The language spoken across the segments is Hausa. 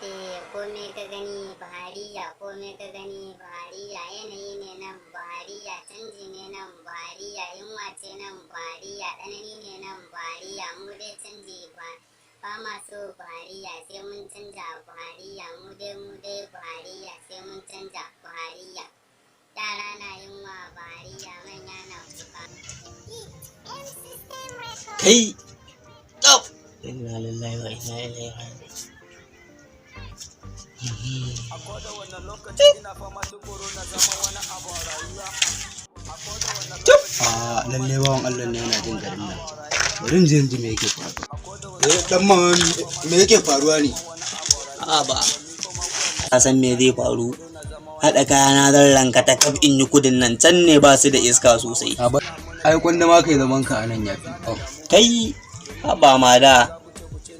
Komai ka gani Buhariya, komai ka gani Buhariya, yanayi ne nan Buhariya, canji ne nan Buhariya, yunwa ce nan Buhariya, tsanani ne nan Buhariya, mu dai canji ba ba ma so Buhariya, sai mun canja Buhariya, mu dai mu dai Buhariya, sai mun canja Buhariya. Yara na yunwa Buhariya, manya na kuka. Kai, stop! Inna lillahi wa inna ilaihi raji'un. A koda wannan lokaci ina fama tukuru na zama wani abun rayuwa. A koda wannan lokaci. A lalle bawan Allah ne yana jin garin nan. Bari in je in ji me yake faruwa. Eh, dan mama, me yake faruwa ne? A ba ka san me zai faru. Haɗa kayana zan ranka ta kaf in yi kudin nan, can ne ba su da iska sosai. Ai gwanda ma kai zaman ka anan yafi. Kai, haba ma, da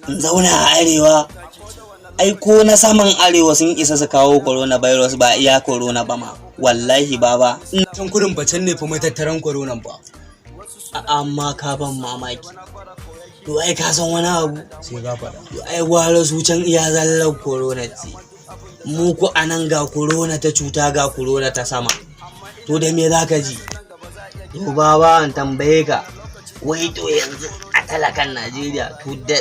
in zauna a arewa, ai ko na saman arewa sun isa su kawo coronavirus, ba iya corona ba ma, wallahi baba. Can kudin fa, can ne fa matattaran corona ba. Amma ka ban mamaki. To ai ka san wani abu? Sai ka faɗa. To ai gwara su can iya zallar corona ce, mu ku anan ga corona ta cuta, ga corona ta sama, to da me zaka ji? To baba, an tambaye ka, wai to yanzu a talakan Najeriya, to da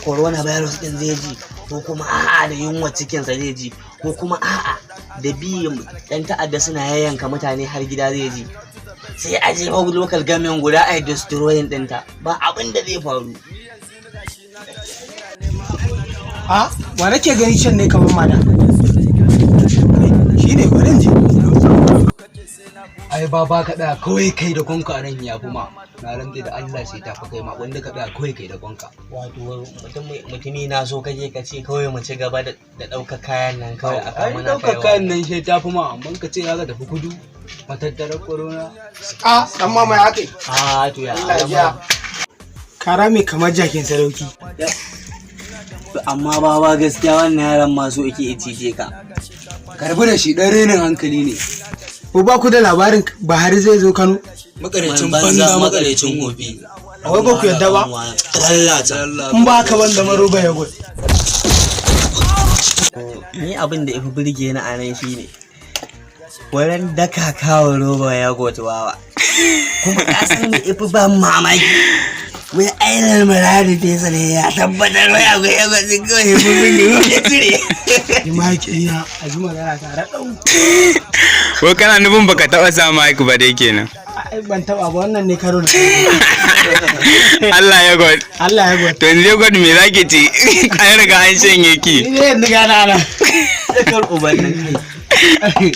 coronavirus din zai ji, ko kuma a'a da yunwa cikinsa zai ji, ko kuma a'a da biyan yan ta'adda suna yayyanka mutane har gida zai ji? Sai a je local government guda a yi destroying ɗinta, ba abin da zai faru. A wa nake gani can ne kamar mana? Shi ne, bari in je. Ai baba, ka tsaya kawai kai da kwanka anan yafi ma. Na rantse da Allah sai ta fi kai ma, wanda ka tsaya kawai kai da kwanka. Wato mutumi na, so kake ka ce kawai mu ci gaba da ɗaukar kayan nan kawai a Ai muna ɗaukar kaiwa. Kayan nan sai ta fi ma, amma ka ce za ka tafi kudu matattarar corona. A dan mama, ya kai? A to ya? Allah ya kara mai kamar jakin sadauki. To amma baba, gaskiya wannan yaran masu yake cije ka. Karbi da shi, ɗan renin hankali ne. Ko ba ku da labarin Buhari zai zo Kano? Makarecin banza, banza, makarecin wofi. A wai ba ku yadda ba? Allah ta. In ba haka ban zama roba ya gwai. Ni abin da yafi burge ni a nan shine wurin daka kawo roba ya wawa, kuma ka san me yafi ban mamaki? Wai ainihin murari fesa ne ya tabbatar wai akwai yagwat din, kawai mun mun ya cire. Ni ma yake iya a ji magana tare ɗau. Ko kana nufin baka taba sa mic ba dai kenan? Ai ban taba ba, wannan ne karo na farko. Allah ya god. Allah ya gwada. To yanzu god, me zaki ci? An riga an shanye ki. Ni ne yanzu gana ana. Zakar uban nan kai.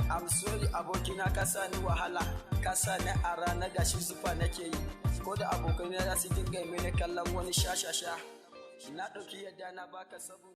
I'm sorry abokina, ka sa ni wahala, ka sa ni a rana, gashi zufa nake yi, ko da abokanai za su dinga mini kallon wani shashasha. Na ɗauki yadda na baka saboda